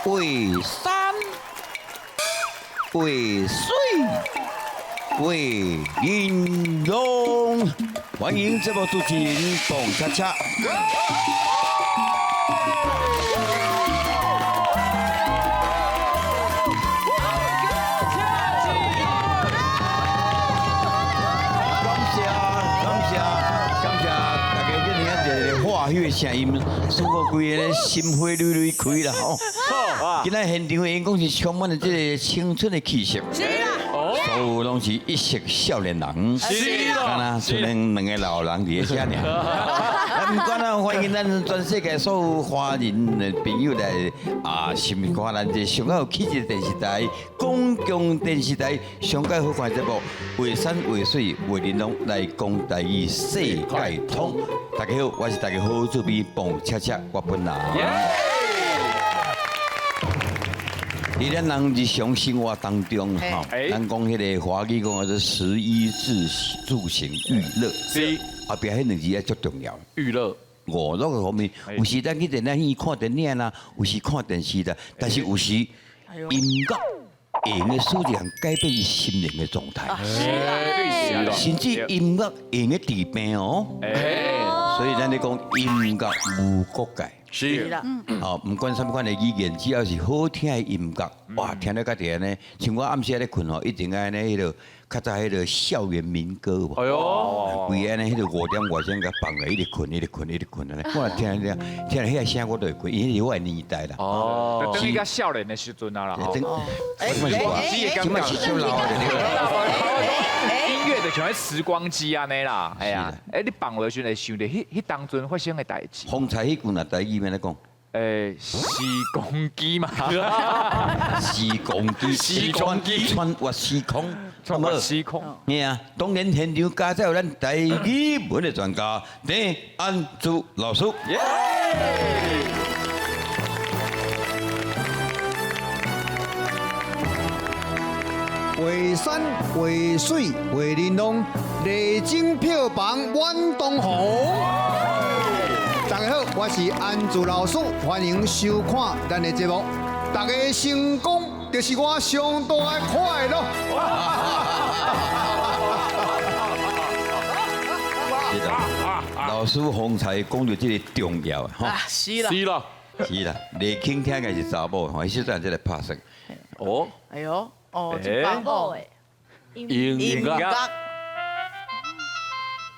画山，画水，画玲珑。欢迎节目主持人董恰恰。感谢感谢感谢大家这尔一个化虚的声音，使我规个心花蕊蕊开啦吼。今仔现场的讲是充满了这个青春的气息，是啦，所有拢是一色少年人，是啦。敢若剩咱两个老人伫咧遮尔。啊，不管啊，欢迎咱全世界所有华人的朋友来啊，收看咱这上有气质的电视台，公共电视台上盖好看的节目《画山画水画玲珑》来讲台语世界通。大家好，我是大家好主编彭恰恰，我本人。伫咱人日常生活当中，吼，咱讲彼个华语讲叫做食衣住行娱乐，后壁彼两字也足重要。娱乐，娱乐的方面，有时咱去电影院看电影啦，有时看电视啦，但是有时音乐会用得使人改变心灵的状态，甚至音乐会用得治病哦。所以咱咧讲音乐无国界。是啦，哦，毋管啥物款的语言，只要是好听的音乐，哇，听了家己按呢，像我暗时咧睏吼，一定爱按呢彼个较早彼个校园民歌有无？哎呦，规按呢彼个5点外钟共放落，一直睏，一直睏，一直睏按呢。我若听听听彼个声，我就会睏，因为是我的年代啦。哦，等于较少年的时阵啊啦，等，我是我，这摆是少老的。音乐就像彼时光机按呢啦，哎呀，哎，你放落时会想著彼当阵发生的代志。方才彼句若台语欲按怎讲？时光机嘛，时光机，时光机，穿越时空，穿越时空。嘿啊，当然现场加载有咱台语文的专家郑安珠老师。画山画水画玲珑，丽晶票房满东红。大家好，我是安珠老师，欢迎收看咱的节目。大家成功就是我上大的快乐。是的，老师方才讲到这个重要吼。是啦，是啦，是啦，丽卿听起来是查某，吼，彼阵这个拍算。哦，哎呦，哦，这查某的音乐串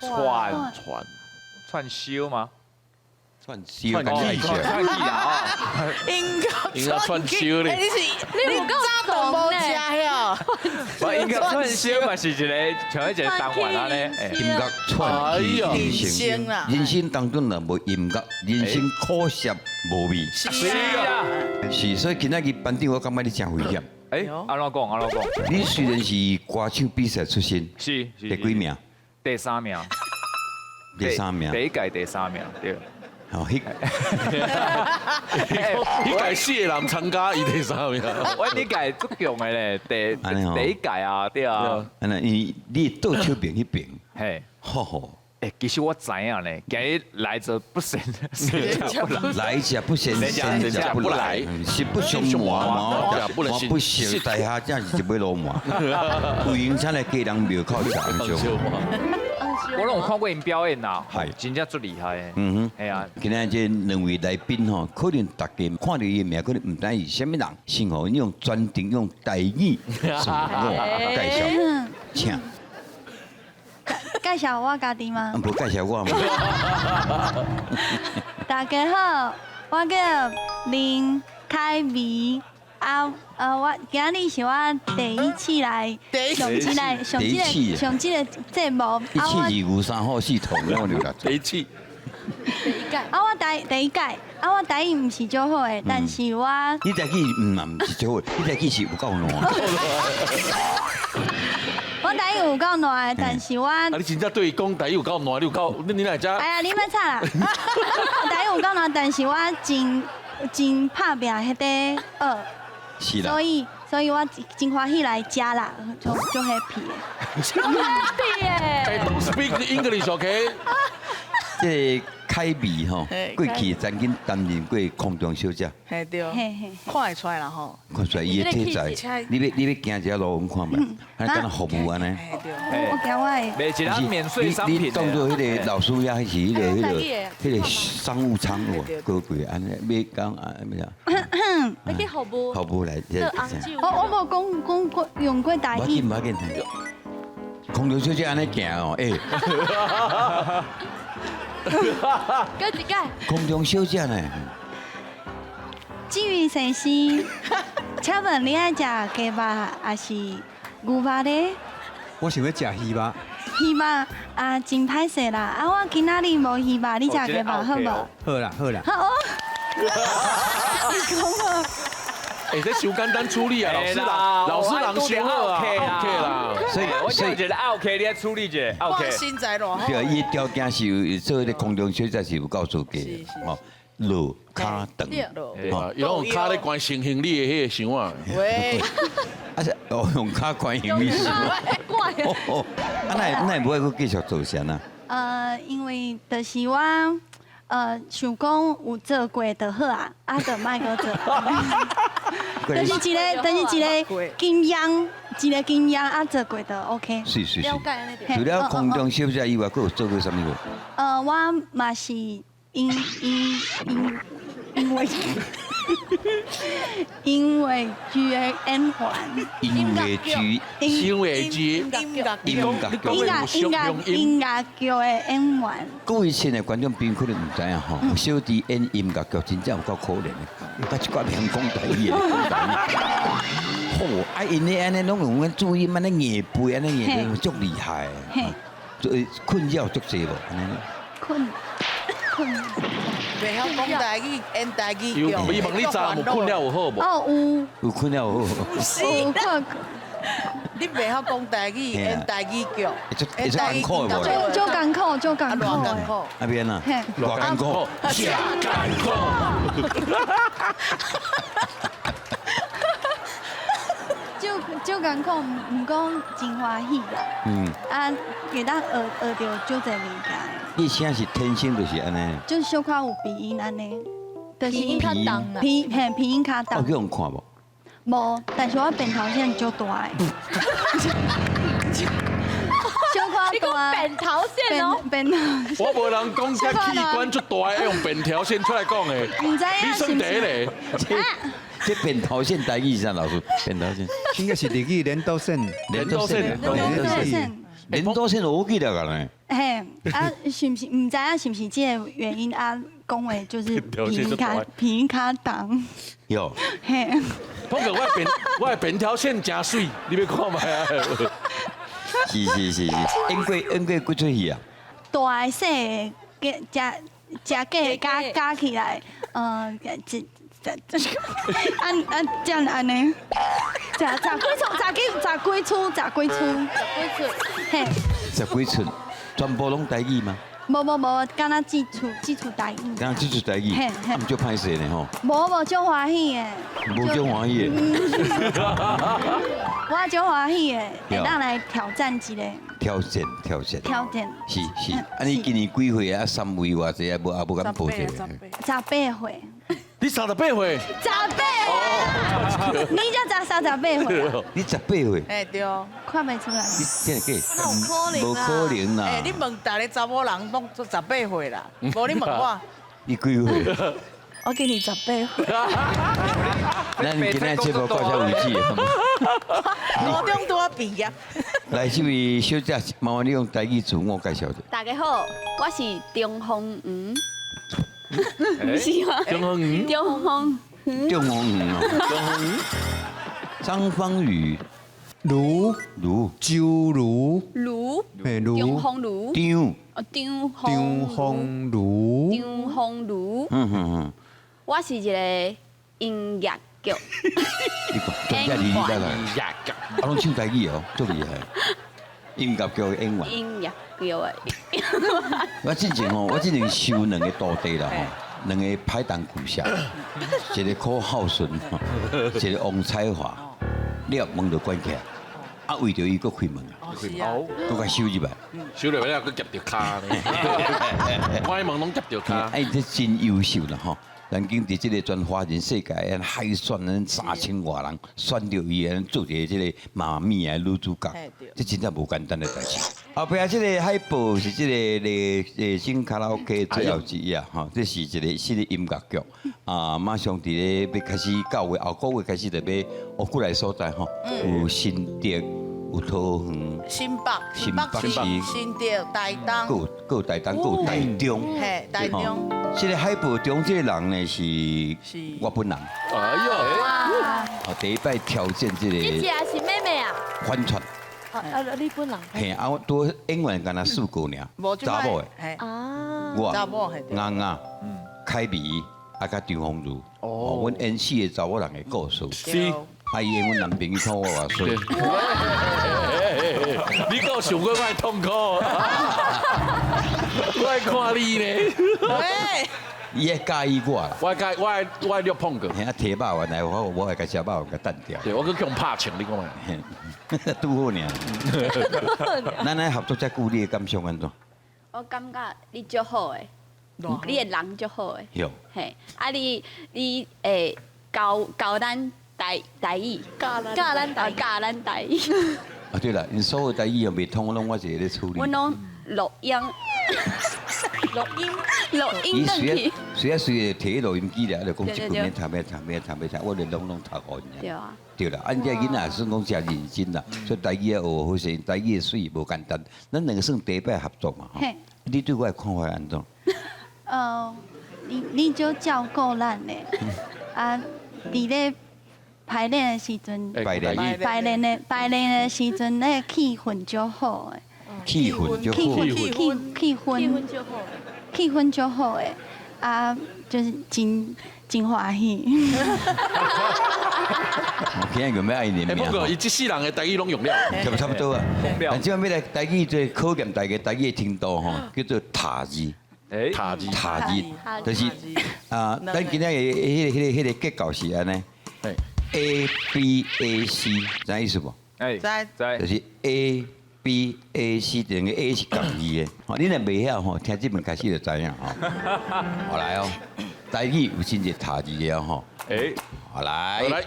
串串烧吗？串烧，串串起啦哦！音乐串烧咧，你是你有早都无食哟？我音乐串烧嘛是一个像一个单元按呢。音乐串起人生，人生当中若无音乐，人生苦涩无味。是啊，是，所以今仔日班长，我感觉你真危险。哎，按怎讲？按怎讲？你虽然是歌手比赛出身，是第几名？第三名。第三名。第一届第三名，对。哦，彼，彼届四个人参加，伊第三名。我彼届足强的咧，第一届啊，对啊。按呢，伊你倒手边彼边，嘿，好好。哎，其实我知影呢，今日来者不善，善者不来。来者不善，善者不来。实不相瞒，我不熟，台下真是一尾老麻。有闲才来家人庙口食红烧。我拢有看过𪜶表演啦，系真正足厉害的。嗯哼，系啊。今仔这两位来宾吼，可能大家看著伊的名，可能毋知伊是啥物人，先予𪜶用专程用台语自我介绍，请。介绍我家己吗？无介绍我吗？大家好，我叫林凯美。啊，我今日是我第一次来上这个上这个上这个节目。一次二五三号系统，我就来。第一次。第一届。啊，我第一届，啊，我台语毋是足好的，但是我。你台语毋是足好，你台语是有够烂。我台语有够烂的，但是我。啊，你真正对伊讲台语有够烂，你有够，你哪会遮？哎呀，你莫吵啦！台语有够烂，但是我真真拍拚彼个学。是啦。所以我真欢喜来遮啦，足足 happy 的。 happy 耶！Don't speak English, OK？这个凱美吼，過去曾經擔任過空中小姐。嘿對，看會出來啦吼。看出來伊的體材，你欲行一下路，阮看覓，按呢敢若服務按呢。我驚我會。袂一人免稅商品。你當做彼個老師遐，是彼個商務艙有無？高貴按呢，欲講啊咩啊？欲去服務。服務來。我無講過用過台語。無要緊，無要緊。空中小姐按呢行哦，欸。閣一擺。空中小姐呢？這位先生，請問你愛食雞肉還是牛肉咧？我想欲食魚肉。魚肉啊，真歹勢啦！啊，我今仔日無魚肉，你食雞肉好無？好啦，好啦。好哦。你講啊。欸，這傷簡單處理啊，老師人，老師人傷好啊，OK 啦。所以，我就覺得 OK，你愛處理者 OK。身材偌好。對，伊條件是有做彼個空中小姐是有夠資格的，哦，落跤長，哦，伊攏用跤咧關行李的彼個箱啊。喂。啊是，哦，用跤關行李箱。哦，啊，那會無愛閣繼續做啥呢？因為就是我。想講有做過就好啊，啊，就莫閣做。就是一個，就是一個經驗，一個經驗啊，做過就 OK。是是是。除了空中小姐以外，閣有做過啥物無？我嘛是因因因因為音樂劇的演員。音樂劇。音樂劇。音樂音樂音樂音樂劇的演員。各位親愛的觀眾朋友可能毋知影吼，小弟演音樂劇真正有夠可憐的，佮一寡袂曉講台語的講台語。吼，啊，𪜶咧按呢攏用阮注音按呢硬背，按呢硬背足厲害。嘿。困擾足濟無？按呢。困困。袂曉講台語，演台語劇。伊問你昨有困了有好無？哦，有。有困了有好。有困。你袂曉講台語，演台語劇，演台語苦無？足艱苦，足艱苦。偌艱苦。啊邊啊？偌艱苦。真艱苦。足艱苦，毋過真歡喜啦。嗯。啊，會當學學著足濟物件。你聲是天生就是按呢？就小可有鼻音按呢，就是鼻音較重啦。嘿，鼻音較重。有去予人看無？無，但是我扁桃腺足大的。小可大。扁桃腺哦。扁桃。我無人講這器官足大，愛用扁桃腺出來講的。毋知影你算第一个。這扁桃腺台語是啥？老師，扁桃腺。應該是日語連刀線。連刀線。連刀線。連刀線我記得個呢。嘿，啊，是毋是毋知影是毋是這個原因啊？講話就是鼻音較重。有。嘿。不過我的扁桃腺誠媠，你欲看覓啊？是是是是，演過幾齣戲啊？大的細的加加加加起來，一。按按這樣按呢？十幾齣，十幾齣，十幾齣，嘿。十幾齣，全部攏台語嗎？無無無，敢若這齣台語。敢若這齣台語，嘿嘿，毋足歹勢呢吼。無無足歡喜的。無足歡喜的。我足歡喜的，會當來挑戰一下。挑戰挑戰。挑戰。是是，啊你今年幾歲啊？三圍偌濟啊？無啊無敢報這個。18歲。你38歲？十八啊！你才38歲？你18歲？哎對，看袂出來。你真的假？無可能無可能啦！哎，你問逐个查某人攏十八歲啦，無你問我。你幾歲？我今年18歲。咱今仔節目到這為止。高中拄仔畢業。來，這位小姐，麻煩你用台語自我介紹者。大家好，我是中風黃。不是嗎？中風黃。中風黃。中風黃哦。中風黃。張芳宇。盧盧。周盧。盧。嘿，盧。中風盧。張。哦，張張芳盧。張芳盧。嗯嗯嗯。我是一個音樂劇。你講，專家厲害啦！音樂劇，啊，攏唱台語哦，足厲害。音樂劇的演員。音樂劇的。我之前吼，我之前收兩個徒弟啦吼，兩個歹當巨屑，一個柯孝順，一個王彩華，了門就關起來。啊，為著伊閣開門啊，是啊，閣共收入來。收入來閣夾著跤呢，關門攏夾著跤。哎，這真優秀啦吼！咱經佇這个全華人世界，海選咱3000外人選著伊，做一個這个媽咪的女主角，這真正無簡單的代誌。後壁這个海報是這个麗星卡拉 OK 最後一頁吼，這是一個新的音樂劇啊，馬上佇咧欲開始9月後個月開始就欲學過來所在吼，有新竹、有桃園、新北、新北市、新竹、台東，閣有台東，閣有台中，嘿，台中。這个海報中這个人呢是我本人。哎呦！哦，第一擺挑戰這個。姐姐還是妹妹啊？反串。啊，你本人。嘿，啊，我拄演員干焦四個爾，查某的。啊。我。查某的。雅雅、凱美，啊，佮張豐如。哦。阮演四个查某人的故事。是。啊，伊演阮男朋友看我偌媠。你閣想過我的痛苦？我愛看你呢。喂，伊會佮意我啦。我介我愛我愛掠碰過。嘿，啊，提肉丸來，我會共食肉丸共擲掉。對，我閣予人拍槍，你講覓？拄好爾。咱來合作遮久，你的感想按怎？我感覺你足好的，你的人足好的。有。嘿，啊你你會教教咱台台語，教咱台教咱台語。啊對啦，𪜶所有台語又袂通，攏我一个咧處理。阮攏錄音，錄音，錄音轉去。隨啊隨啊提錄音機來，就講這句免讀免讀免讀免讀，我就攏攏讀予𪜶。對啊。對啦，啊，這囡仔算講誠認真啦，所以台語愛學好勢，台語的媠無簡單。咱兩个算第一擺合作嘛，吼。你對我的看法按怎？你足照顧咱的，啊，佇咧排練的時陣，排練排練的排練的時陣，那個氣氛足好的。氣氛足好，氣氛氣氛足好，氣氛足好的，啊，就是真真歡喜。我今日有欲愛念欸，不過伊這世人的台語攏用了，差不多啊。但這擺欲來台語做考驗大家台語的程度吼，叫做塔字。塔字，塔字，就是啊，咱今仔日彼个彼个彼个結構是按呢。A B A C，知意思無？哎，知知，就是 A B A C，兩個 A 是仝字的。吼，你若袂曉吼，聽這門開始就知影吼。好來哦，台語有真濟塔字的吼。哎，好來，來，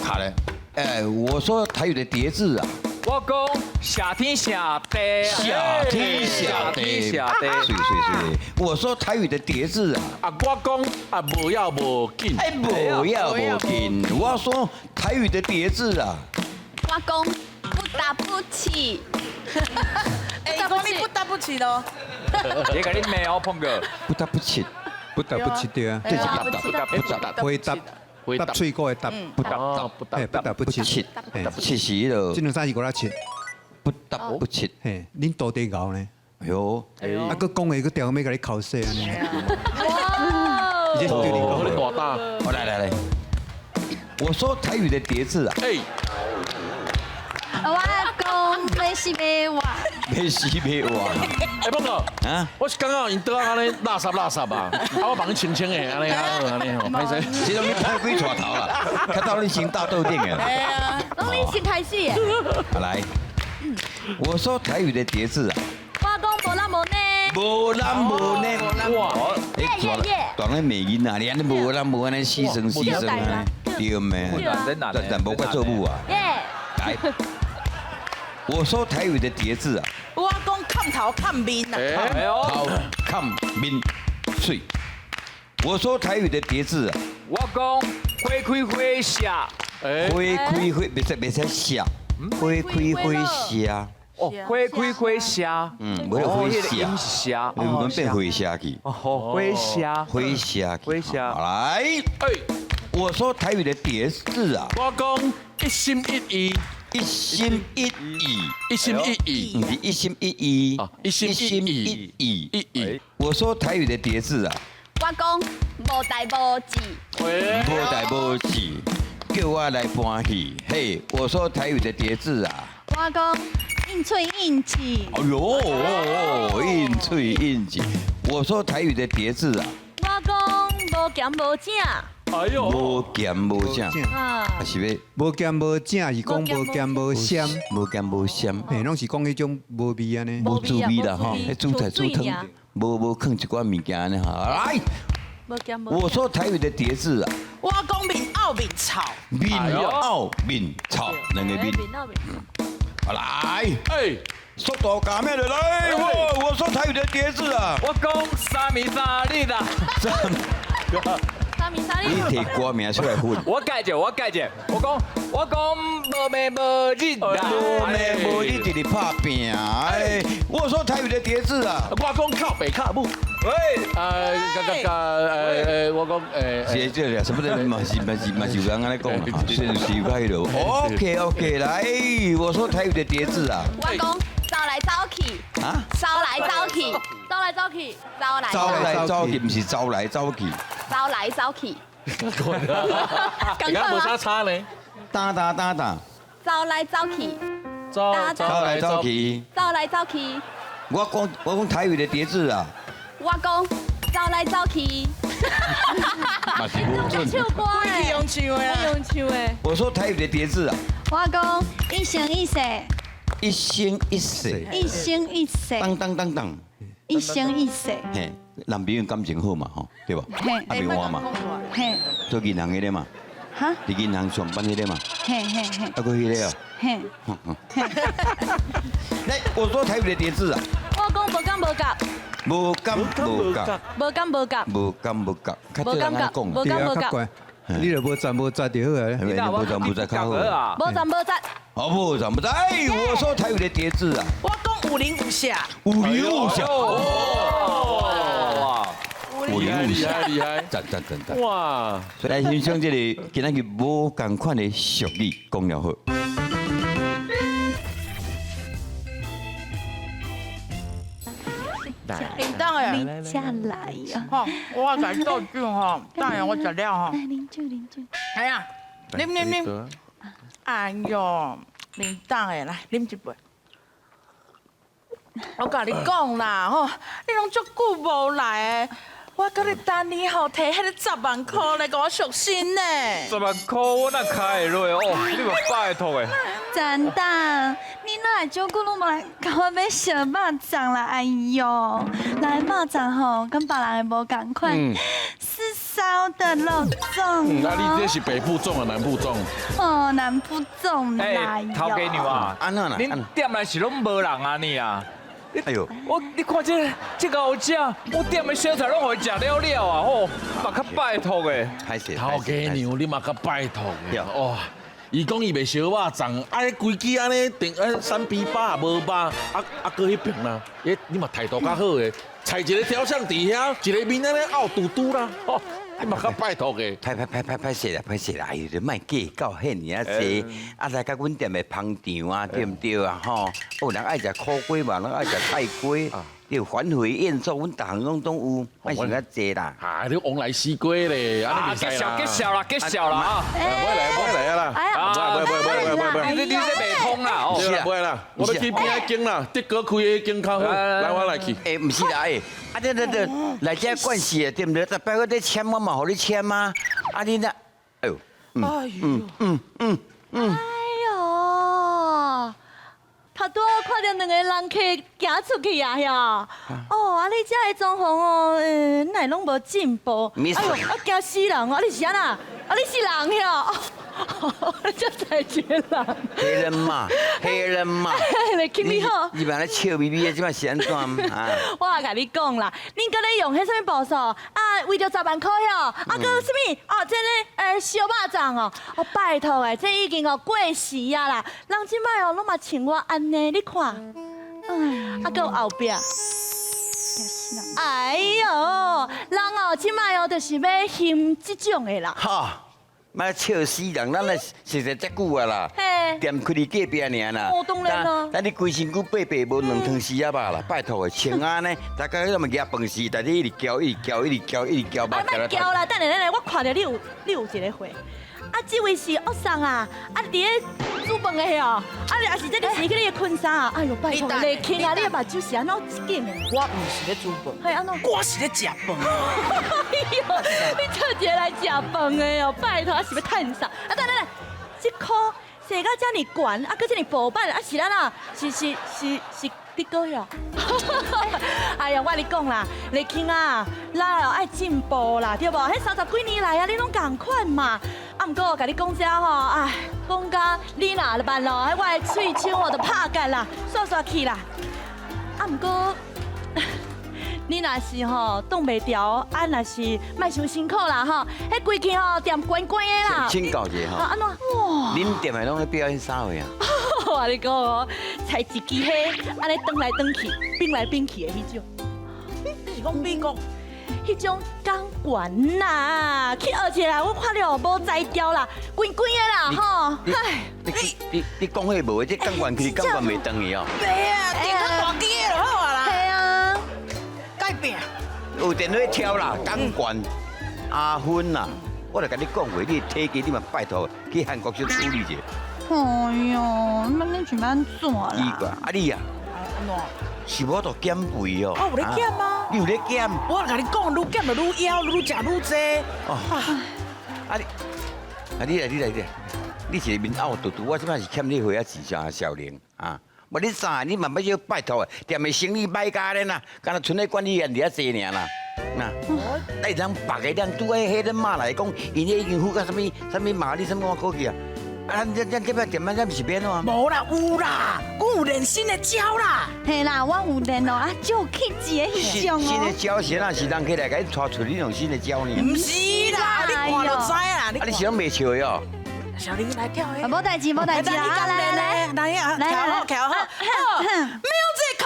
好嘞。哎，我說台語的疊字啊。我講謝天謝地，謝天謝地，謝地，是是是。我說台語的疊字啊。啊，我講啊，無要無緊。哎，無要無緊。我說台語的疊字啊。我講不打不起。哎，講你不打不起咯。你共你罵哦，碰哥。不打不起，不打不起對啊。這是不打不打回答。回答喙果的答，不答不答不答不七，七是彼个。這兩三字閣較七。不答不七。嘿，恁徒弟𠢕呢？哎喲，啊，閣講話閣調欲共你剾洗按呢。哇！伊這是對你講的。大膽。好來來來，我說台語的疊字啊。哎。我講欲死欲活。欲死欲活。哎，碰哥，啊，我是感覺𪜶倒按呢垃圾垃圾啊，啊，我幫你清清的，按呢按呢吼，歹勢。這攏你歹鬼帶頭啦，較早你先大桌頂的。哎呀，攏你先開始的。好來，我說台語的疊字啊。我講無啦無呢。無啦無呢。哇！哎，大大咧罵囡仔，你按呢無啦無按呢死生死生按呢，對咩？但但無怪做母啊。來，我說台語的疊字啊。我講崁頭崁面啊。崁頭崁面媠。我說台語的疊字啊。我講花開花謝。花開花，袂使袂使謝。花開花謝。哦，花開花謝。嗯，無花謝。謝。你們變花謝去。哦，花謝。花謝。花謝。來，我說台語的疊字啊。我講一心一意。一心一意，一心一意，毋是一心一意，一心一意，一意。我說台語的疊字啊。我講無代無誌，無代無誌，叫我來搬戲。嘿，我說台語的疊字啊。我講應喙應舌。哎喲，應喙應舌。我說台語的疊字啊。我講無鹹無正。哎呦，無鹹無正，啊，啊是欲無鹹無正是講無鹹無鹹，無鹹無鹹，嘿，攏是講彼種無味按呢。無滋味啦吼，無滋味彼煮菜煮湯，無囥一寡物件按呢吼。來，無鹹無。我說台語的疊字啊，我講面漚面臭，面漚面臭，兩個面。面漚面好來，哎，速度加咩來？我說台語的疊字啊，我講三暝三日啦。三暝三日。你提歌名出來混。我改者，我改者，我講無暝無日啦，無暝無日，直直拍拚。哎，我說台語的疊字啊，我講靠北靠母。喂，我講是這個，什麼的嘛是嘛是嘛是有人按呢講啦，是是有彼囉。OK OK，來，我說台語的疊字啊，我講走來走去，啊，走來走去，走來走去，走來走來走去，毋是走來走去，走來走去，你看無啥差呢？打打打打，走來走去，走走來走去，走來走去。我講台語的疊字啊，我講走來走去，嘛是無準。唱歌的，用唱的啊，用唱的。我說台語的疊字啊，我講一生一世，一生一世，一生一世，當當當當，一生一世，嘿，男朋友感情好嘛吼，對吧？嘿，啊袂換嘛，嘿，做銀行彼个嘛，哈，佇銀行上班彼个嘛，嘿嘿嘿，啊閣彼个哦，嘿，來，我說台語的疊字啊，我講無感無覺，無感無覺，無感無覺，無感無覺，較少人按呢講，無感無覺，較怪，你就無讚無讚就好啊。係咪？無讚無讚較好。啊。無讚無讚。哦，無讚無讚，哎，我說台語的疊字啊，我講有靈有色，有靈有色，哇，有靈有色，厲害，讚讚讚讚。哇！來欣賞這個今仔日無仝款的俗語，講了好。叮當的，你才來呀！吼，我來倒酒吼，等下我食了吼。來啉酒啉酒。哎呀，啉啉啉。哎喲，啉凍的來啉一杯。我共你講啦吼，你攏足久無來的，我閣咧等你吼，提彼個十萬箍來共我贖身呢。十萬箍我哪開會落哦？你嘛拜託的。真的，你哪會足久攏無來共我買燒肉粽啦？哎喲，來肉粽吼，跟別人的無仝款，是燒的肉粽。那你這是北部粽啊，南部粽？哦，南部粽啦。哎，頭家娘啊，按怎啦？恁店內是攏無人啊你啊？哎呦，我你看這這個好食，我店的小菜攏予伊食了了啊！吼，嘛較拜託的。歹勢，頭家娘，你嘛較拜託的。哇，伊講伊賣燒肉粽，啊，規支按呢定啊三比八無肉，啊啊閣彼爿啦，你嘛態度較好的，裁一個雕像佇遐，一個面按呢漚嘟嘟啦，吼，你嘛較拜託的。歹歹歹歹歹勢啦，歹勢啦，哎呦，莫計較遐爾啊濟，啊來共阮店的捧場啊，對毋對啊？吼，有人愛食苦瓜嘛，人愛食菜瓜，對，環迴宴桌，阮逐項攏總有，莫想遐濟啦。啊，你往來西瓜咧，啊，你袂使啦。結痟啦，結痟啦啊！不愛來，不愛來啊啦！不愛，不愛，不愛，不愛，不愛，你這袂通啦！哦，對啦，不愛啦，我欲去邊仔間啦，德哥開的間較好，來我來去。欸，毋是啦，欸，啊，對對對，來這關係的對毋對？逐擺我咧簽，我嘛予你簽啊。啊，你那，哎呦，哎呦，哎呦，頭拄看著兩个人客行出去啊，遐。哦，啊，你遮的裝潢哦，哪會攏無進步？哎呦，啊驚死人哦！啊，你是按怎？啊，你是人遐？你才才一个人。黑人嘛，黑人嘛。來，你好。你嘛咧笑眯眯的，這擺是按怎啊？我也共你講啦，恁閣咧用彼啥物步數？啊，為著10萬箍遐，啊，閣啥物？哦，這个燒肉粽哦，哦，拜託的，這已經哦過時啊啦。人這擺哦攏嘛穿我按呢，你看，啊，閣有後壁。哎喲，人哦，這擺哦就是欲興這種的啦。哈，莫笑死人，咱來熟似遮久啊啦，店開佇隔壁爾啦。哦，當然啦。咱你規身軀白白無兩湯匙仔肉啦，拜託的，穿按呢，大家那麼夾飯匙，但你一直嚼，一直嚼，一直嚼，一直嚼，啊，莫嚼啦，等下等下，我看著你有一个貨。啊，這位是惡送啊！啊，佇咧煮飯的哦，啊，也是這個是去你的婚紗啊！哎呦，拜託，麗卿啊，你的目睭是按怎一緊的？我毋是咧煮飯，係按怎？我是咧食飯。哎呦，你特一个來食飯的哦，拜託，啊是欲趁啥？啊，等等等，這箍踅到遮爾懸，啊，閣遮爾薄板，啊是按怎？是是是是。你哥哟！哎呀，我跟你講啦，麗卿啊，咱哦愛進步啦，對無？彼30幾年來啊，你攏仝款嘛。啊，毋過我共你講這吼，哎，講甲你若慢咯，彼我的喙鬚哦就拍乾啦，煞煞去啦。啊，毋過你若是吼擋袂牢，啊，若是莫傷辛苦啦吼，彼規氣吼店關關的啦。請教一下吼。按怎？哇！恁店的攏咧表演啥貨啊？我共你講哦，才一支彼，按呢轉來轉去，變來變去的彼種。你是講美國？彼種鋼管呐，去學一下，我看著無才調啦，規規的啦吼。唉，你講彼無的，這鋼管去鋼管袂斷去哦。對啊，電較大支的就好啊啦。係啊，改變。有電話跳啦，鋼管阿芬啦，我就共你講過，你體格你嘛拜託去韓國去處理者。哎喲，那你是欲按怎啦？奇怪，啊你啊，按怎？是無法度減肥哦。我有咧減啊。你有咧減？我共你講，愈減就愈枵，愈食愈濟。哦。啊你，啊你來你來你來，你是面凹嘟嘟，我這擺是欠你花仔錢啥少年啊？無你啥？你嘛欲拜託，店的生意歹甲咧啦，敢若賰咧管理員佇遐濟爾啦。那，哎，人別个人拄愛彼恁媽來講，𪜶已經付甲啥物啥物瑪麗啥物我過去啊。啊，咱這擺店咱毋是變怎？無啦，有啦，阮有練新的招啦。嘿啦，我有練哦，啊，只有去一个彼種哦。新的招是哪是人起來共你帶出你用新的招呢？毋是啦，你看就知啦。啊，你是攏袂笑的哦？小玲來跳的。無代誌，無代誌啊！來來來，來啊，徛好，徛好。Music。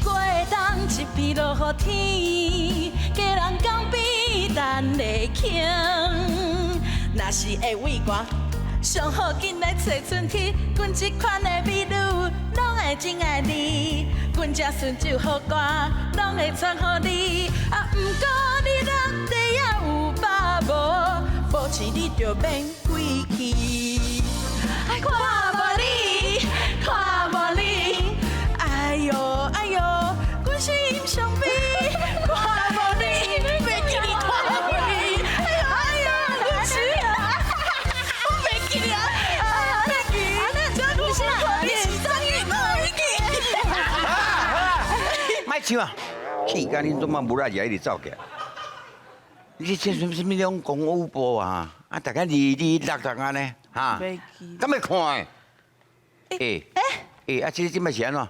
過冬一片落雨天，家人江邊等麗卿。若是會畏寒，上好緊來揣春去。阮這款的美女，攏會真愛你。阮這順手好歌，攏會唱予你。啊，毋過你落地也有把無，無飼你就免歸去。看無你，看無你，哎喲哎喲，阮心傷悲。看無你，袂記你，看無你，哎喲哎喲，阮心，我袂記你啊，袂記，這阮心你是怎會記？莫唱啊！氣甲恁總嘛無力也一直走起來。你這什什麼種功夫步啊？啊，大家二二六六按呢，哈？敢會看的？欸欸啊！這這擺是按怎？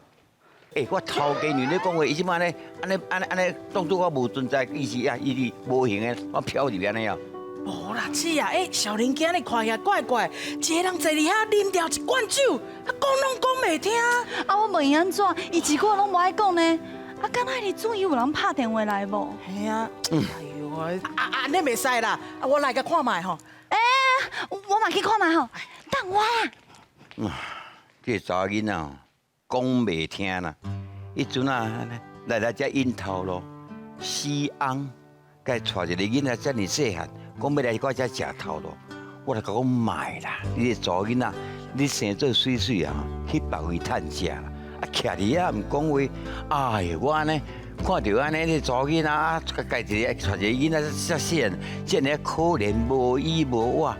欸，我頭家娘咧講話，伊這擺按呢按呢按呢按呢，當作我無存在，意思啊，伊是無形的，我飄入按呢哦。無啦，姊啊，欸，少年今日看起來怪怪，一個人坐佇遐啉著一罐酒，啊，講攏講袂聽。啊，我問伊按怎，伊一句話攏無愛講呢。啊，敢若伊注意有人拍電話來無？嘿啊，哎喲，啊啊，按呢袂使啦，啊，我來共看覓吼。欸，我嘛去看覓吼，等我啦。這個查某囡仔講袂聽啦，彼陣啊來來遮引頭路，死翁，共伊帶一個囡仔遮爾細漢，講欲來我遮食頭路，我就共講莫啦，你這查某囡仔，你生做媠媠啊，去別位趁食啦。啊，徛佇遐毋講話，哎喲，我按呢看著按呢，這查某囡仔啊，家己一個帶一個囡仔遮細漢，遮爾可憐，無依無倚，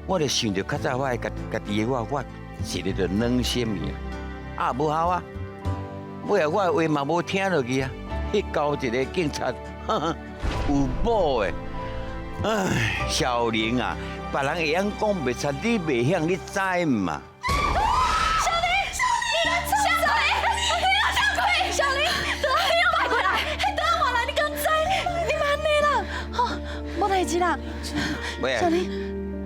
我就想著較早我家家己的我，我一个就軟心去啊，啊無效啊，尾仔我的話嘛無聽落去啊，彼交一個警察，有某的，唉，少年啊，別人會曉講袂出，你袂曉，你知毋嘛？小林，小林，小林，小林，等我過來，等我來，你敢知？你莫按呢啦，吼，無代誌啦。小林，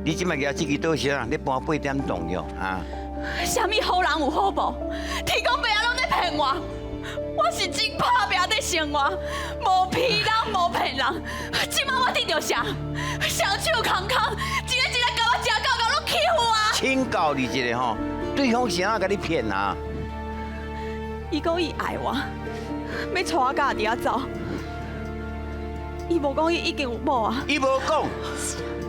你這擺舉這支刀是啥？你搬八點鐘哟，啊？啥物好人有好報，天公伯仔攏咧騙我，我是真拍拚伫生活，无骗人，无骗人。这摆我得著啥？双手空空，一个一个共我食够够，拢欺负我。请教你一下吼，对方是按怎共你骗啊？伊讲伊爱我，欲带我佮阿弟仔走。伊无讲伊已经有某啊。伊无讲，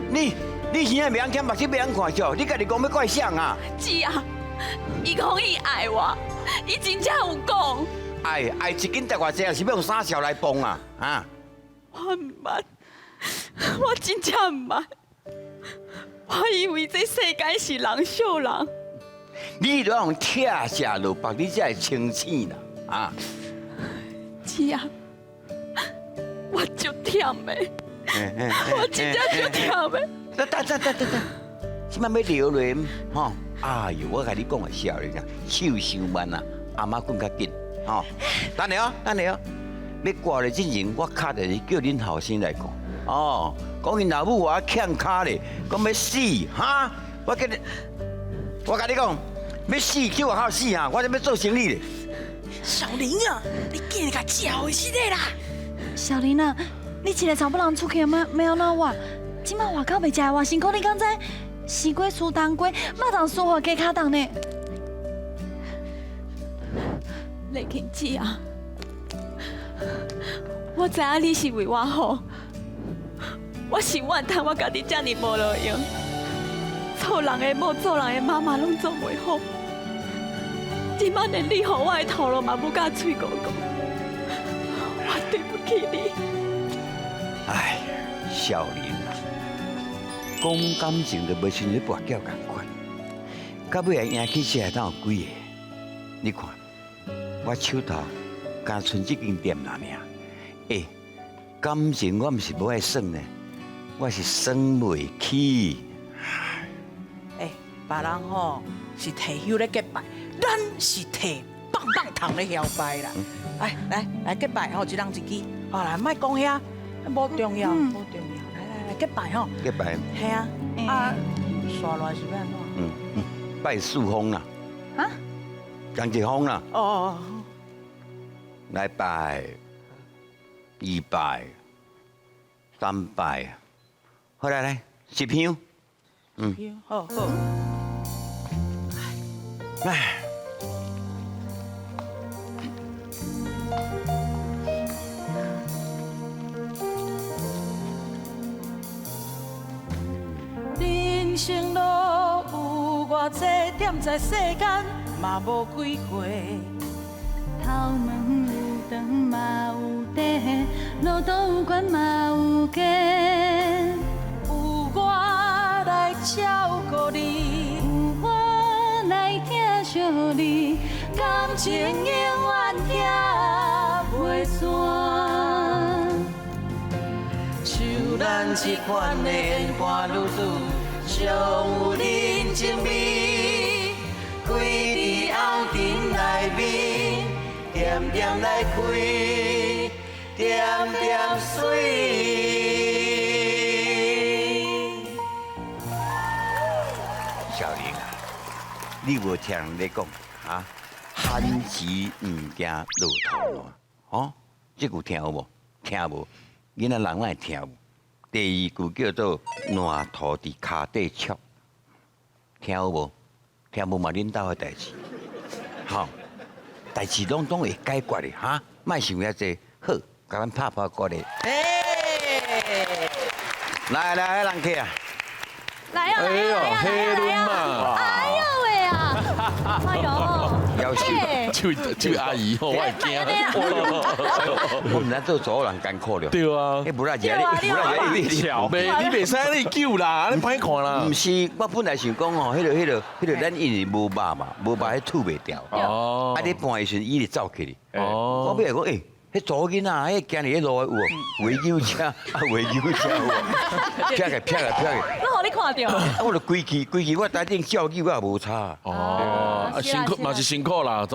你耳仔袂晓听，目睭袂晓看笑，你家己讲欲怪谁啊？姊啊，伊讲伊爱我，伊真正有讲。爱爱一斤值偌济啊？是欲用三勺来磅啊？啊？我毋捌，我真正毋捌。我以为这世间是人惜人。你都用拆卸落腹，你才会清醒啦！啊？姊啊，我足忝的，我真正足忝的。等等等等等等，这摆欲流泪吼？哎哟，我共你讲个少年啊，手伤慢啊，阿妈滚较紧吼。等下哦，等下哦，欲挂咧之前，我敲电话叫恁后生来讲哦，讲𪜶老母我欠跤咧，讲欲死哈？我叫你，我共你讲，欲死去外口死啊！我这欲做生意咧。小玲啊，你紧来共食回去啦！小玲啊，你一个查某人出去，欲欲按怎活？这摆外口袂食偌辛苦，你敢知？西瓜输冬瓜，肉粽输予鸡跤冻呢。丽琴姊啊，我知影你是为我好，我是怨叹我家己遮尔无路用，做人的某，做人的妈妈拢做袂好。这摆连你予我的头路嘛母甲喙糊糊，我对不起你。哎，少年啊，讲感情就无亲像跋筊仝款，到尾啊赢起这来，哪有几个？你看，我手头敢賰这间店尔尔。欸，感情我毋是无爱耍呢，我是耍袂起。欸，别人吼是提香咧结拜，咱是提棒棒糖咧摇摆啦。来来来结拜吼，一人一支。好啦，莫讲遐，无重要，无重要。来来来，结拜吼。结拜。嘿啊，啊，煞落来是欲按怎？拜四方啦。啊？仝一方啦。哦哦哦。来拜，二拜，三拜，好来来，一香。嗯。好好。来。人生路有偌济点在世间，嘛无几回。头毛有长嘛有短，路途有悬嘛有低。有我来照顾你，有我来疼惜你，感情永远拆袂散。像咱这款的缘伴女子，上有人情味，开伫红尘内面，点点来开，点点水。小玲啊，你无听人咧讲啊？番薯毋惊落土烂，哦，这句听有无？听无？囡仔人哪会听无？第二句叫做烂土伫跤底戳，听有无？听无嘛？恁兜的代志，好，代志拢总会解决的哈，莫想遐济，好，共咱拍拍鼓励。来来，人客啊！来啊来啊来啊！哎呦喂啊！哎呦！夭寿，这位阿姨，我会惊。我毋知做查某人艰苦了。对啊。欸，无啦，你无啦，你袂，你袂使你救啦，你歹看啦。毋是，我本来想讲吼，彼个，咱因为无肉嘛，无肉彼吐袂掉。哦。啊，你搬的时阵，伊就走去哩。哦。我尾来讲，欸，彼查某囡仔，彼行伫彼路有无？维养车，啊，维养车有无？撇个撇个撇个。拢予你看著。啊，我就规气规气，我台顶照镜我也无差。哦，啊辛苦嘛是辛苦啦，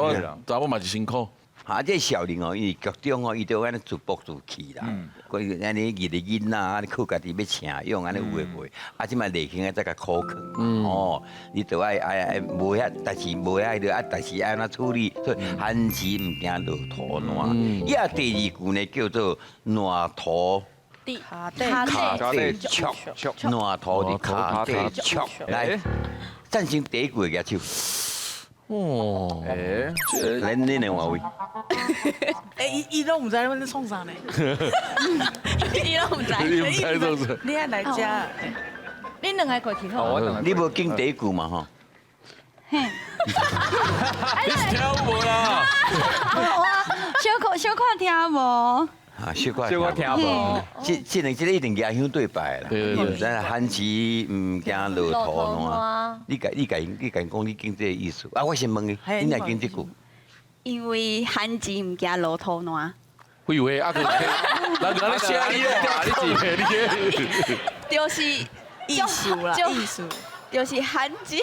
查某嘛是辛苦。啊，這少年哦，伊劇中哦，伊就按呢自暴自棄啦，佢按呢二个囡仔，按呢靠家己欲請養，按呢有的無的，啊，這擺內興啊，再共苦勸，哦，你就愛愛愛無遐代誌，無遐個啊，代誌愛按怎處理，所以番薯毋驚落塗爛。也第二句呢，叫做爛塗跤底跤底戳，爛塗佇跤底戳，來，贊成第一句的舉手。哦，欸，來，恁兩位。欸，伊伊攏毋知阮咧創啥呢？伊攏毋知。你毋知創啥？你愛來遮？恁兩个過去好。你無敬第一句嘛吼？嘿。你是聽有無啦？我小可小可聽無。啊，小可小可聽無。這這兩這個一定舉香對拜啦。對對對。毋知番薯毋驚落塗爛。你家你家你家講你敬這個意思。啊，我先問你，你哪敬這句？因為番薯毋驚落塗爛。廢話，啊，閣人人咧寫你咧，你是你。就是意思啦，意思。就是番薯。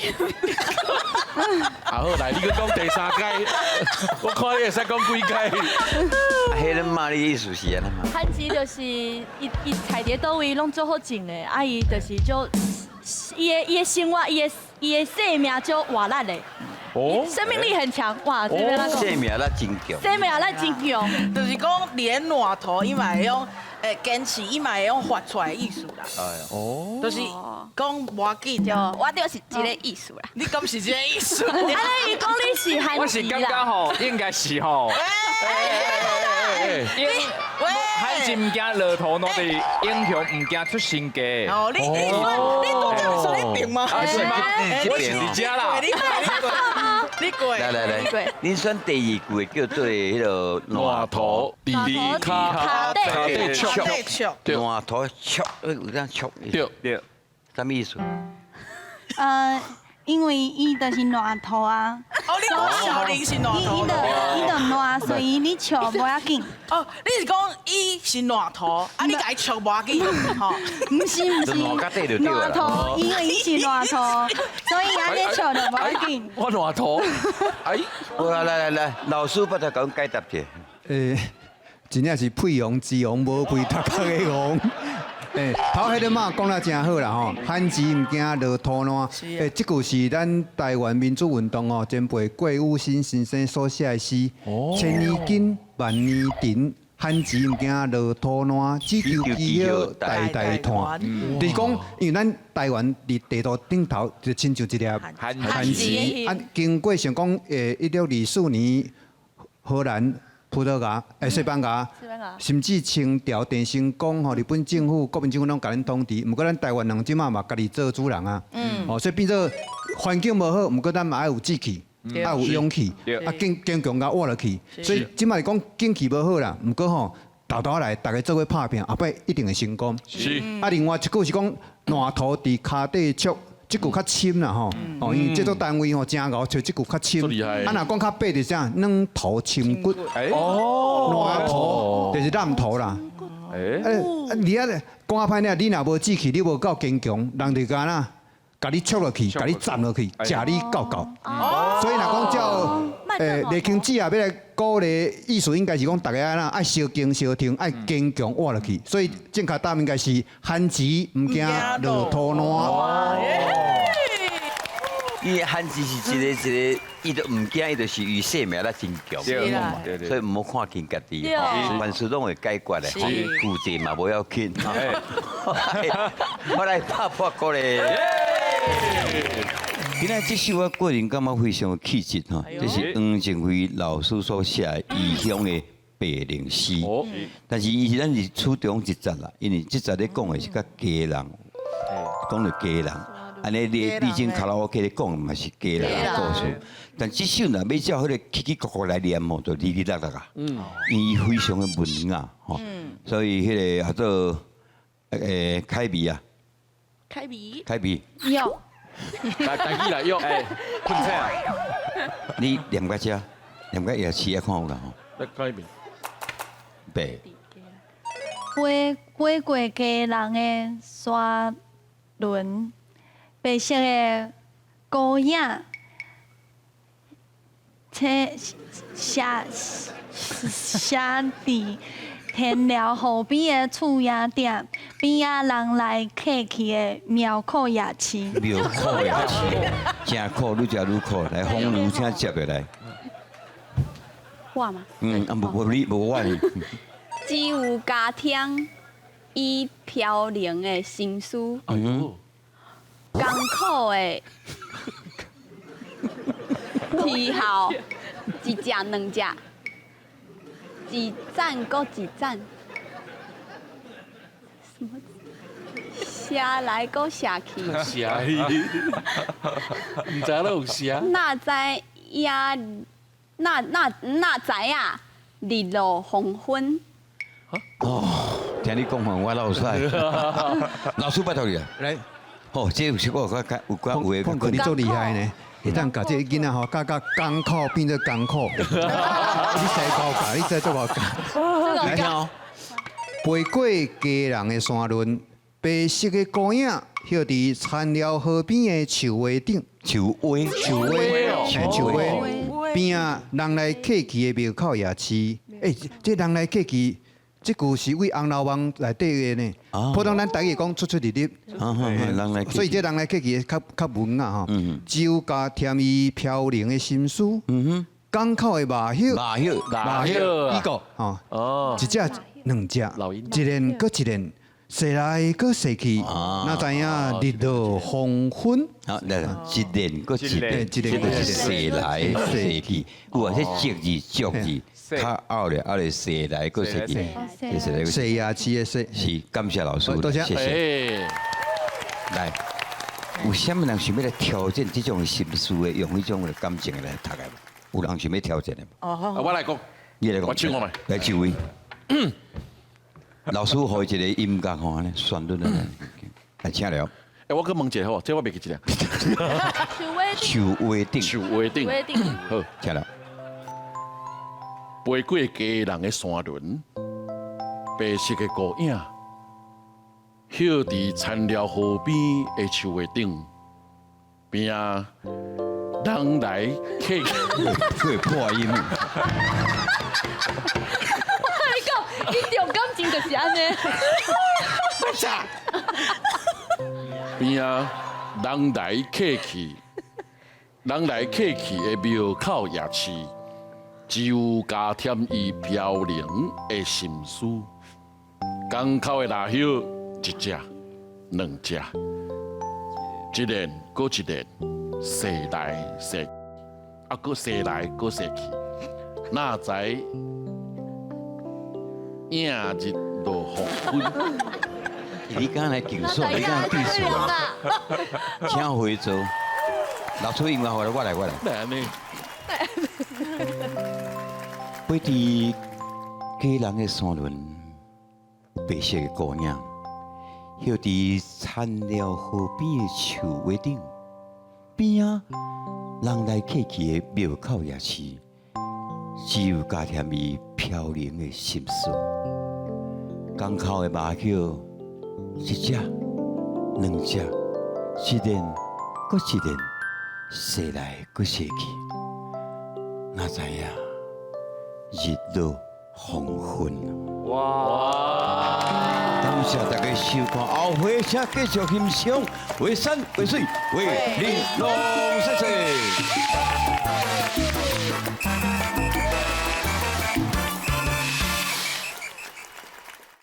啊好，來，你閣講第三屆，我看你會使講幾屆。啊，彼個罵你意思是按怎嘛？番薯就是伊伊菜佇佗位攏足好種的，啊伊就是足伊的伊的生活，伊的伊的生命足活力的。哦，生命力很強，哇！這邊生命力真強，生命力真強，就是講連爛塗伊嘛會用，堅持伊嘛會用發出來的意思啦。哦，就是講無要緊，對，我就是這个意思啦。你敢是這个意思？按呢伊講你是番薯啦。我是感覺吼，應該是吼。英番薯毋驚落塗爛，就是英雄毋驚出身家。哦，你你你拄才是咧邊嗎？是嗎？我是佇遮啦。你過，你過。來來來，恁選第二句叫做彼个爛塗佇跤底戳，爛塗戳，有當戳。對對，啥物意思？因為伊就是爛塗啊。哦，你講小林是爛塗。伊就伊就爛，所以你笑無要緊。哦，你是講伊是爛塗，啊你共伊笑無要緊，吼？毋是毋是，爛塗，因為伊是爛塗，所以按呢笑就無要緊。我爛塗，哎，好啦，來來來，老師捌頭共阮解答者。真正是屁王之王，無屁頭殼的王。頭彼个嘛講得真好啦吼，番薯毋驚落塗爛。這句是咱台灣民主運動哦前輩郭雨新先生所寫的詩。千年根，萬年藤，番薯毋驚落塗爛，只求基業代代傳。就是講，因為咱台灣佇地圖頂頭就親像一粒番薯，啊，經過像講1924年荷蘭、葡萄牙、西班牙，甚至清朝鄭成功吼，日本政府、國民政府攏共咱統治。毋過咱台灣人這馬嘛家己做主人啊。哦，所以變做環境無好，毋過咱嘛愛有志氣，愛有勇氣，啊，堅堅強共活落去。所以這馬是講景氣無好啦，毋過吼，沓沓來，逐家做伙拍拼，後擺一定會成功。是。啊，另外一句是講爛塗佇跤底戳。這句較深啦吼，哦，因為製作單位吼真𠢕，揣這句較深。啊，若講較白就是啥，軟塗深骨。哦，爛塗就是爛塗啦。欸，你啊講較歹聽，你若無志氣，你無夠堅強，人就敢若共你戳落去，共你斬落去，食你夠夠。所以若講照賴清子啊，欲來鼓勵，意思應該是講逐家按怎愛相敬相挺，愛堅強活落去。所以正確答案應該是番薯毋驚落塗爛。伊番薯是一个一个，伊就毋驚，伊就是伊生命力真強，所以毋好看輕家己，凡事攏會解決的，舊債嘛無要緊。我來拍破鼓咧。今仔這首我個人感覺非常有氣質吼，這是黃靜輝老師所寫的異鄉的白靈詩。但是伊是咱是初中一節啦，因為這節咧講的是較家人，講著家人。按呢你你前卡拉 OK 咧講嘛是家人的故事，但這首若欲照彼个起起伏伏來念吼，就哩哩啦啦啊，伊非常的文雅吼，所以彼个叫做凱美啊，凱美，凱美，有，來台語來用，困醒啊！你念到遮，念到夜市啊，看有啦吼。來講一遍。白。飛飛過家人的沙崙，白色的孤影，写写写伫田寮河边的厝仔顶，边仔人來客去的廟口夜市。廟口夜市，真苦，愈食愈苦。來，風如請接下來。我嗎？嗯，啊，無無你無我哩。只有加添伊飄零的心思，艱苦的天后，一隻兩隻，一盞閣一盞，什麼？寫來閣寫去，寫去，毋知影有寫。哪知影？哪哪哪知影？日落黃昏。哦，聽你講話我落屎。老師拜託你啊。來。哦，這有時我有較有較有看過你做厲害呢，會當共這个囡仔吼，教甲艱苦變做艱苦。你使高教，你使做偌教。來聽哦。飛過家人的山崙，白色的孤影，歇佇田寮河邊的樹苇頂。樹苇，樹苇，樹苇。邊仔人來客去的廟口夜市。欸，這人來客去。這句是佇《紅樓夢》內底的呢。普通咱台語講出出入入，所以這人來客去較較文啊吼。酒加添伊飄零的心思。港口的麻葉，麻葉，麻葉，呢個吼，一隻兩隻，一年閣一年，踅來閣踅去，哪知影日落黃昏。好，來來，一年閣一年，一年閣一年，踅來踅去，有啊，這俗字俗字。較後咧，後咧踅來閣踅去，踅來踅夜市的踅，是感謝老師，多謝。謝謝。來，有啥物人想欲來挑戰這種心思的，用彼種的感情來讀的無？有人想欲挑戰的無？哦，我來講，你來講，我唱看覓。來這位，老師予伊一個音樂吼，按呢旋律按呢，來請了。欸，我閣問一下好無？這我袂記一下。樹苇頂，樹苇頂，好，請了。飛過家人的山崙，白色的孤影，歇佇田寮河邊的樹苇頂，邊仔人來客去，會破音。我共你講，伊重感情就是按呢。邊仔人來客去，人來客去的廟口夜市。只有加添伊飄零的心思，港口的蠟葉，一隻、兩隻，一年閣一年，踅來踅，啊，閣踅來閣踅去，哪知影日落黃昏。你敢來競選？你敢來比賽啊？請回座。老師音樂予我來，我來。來呢？飛佇家人的山崙，白色的孤影，歇佇田寮河邊的樹苇頂，邊仔人來客去的廟口夜市，只有加添伊飄零的心思。港口的麻雀，一隻、兩隻，一年閣一年，踅來閣踅去，哪知影日落黃昏。哇！感謝大家收看，後回請繼續欣賞《畫山畫水畫玲瓏》，謝謝。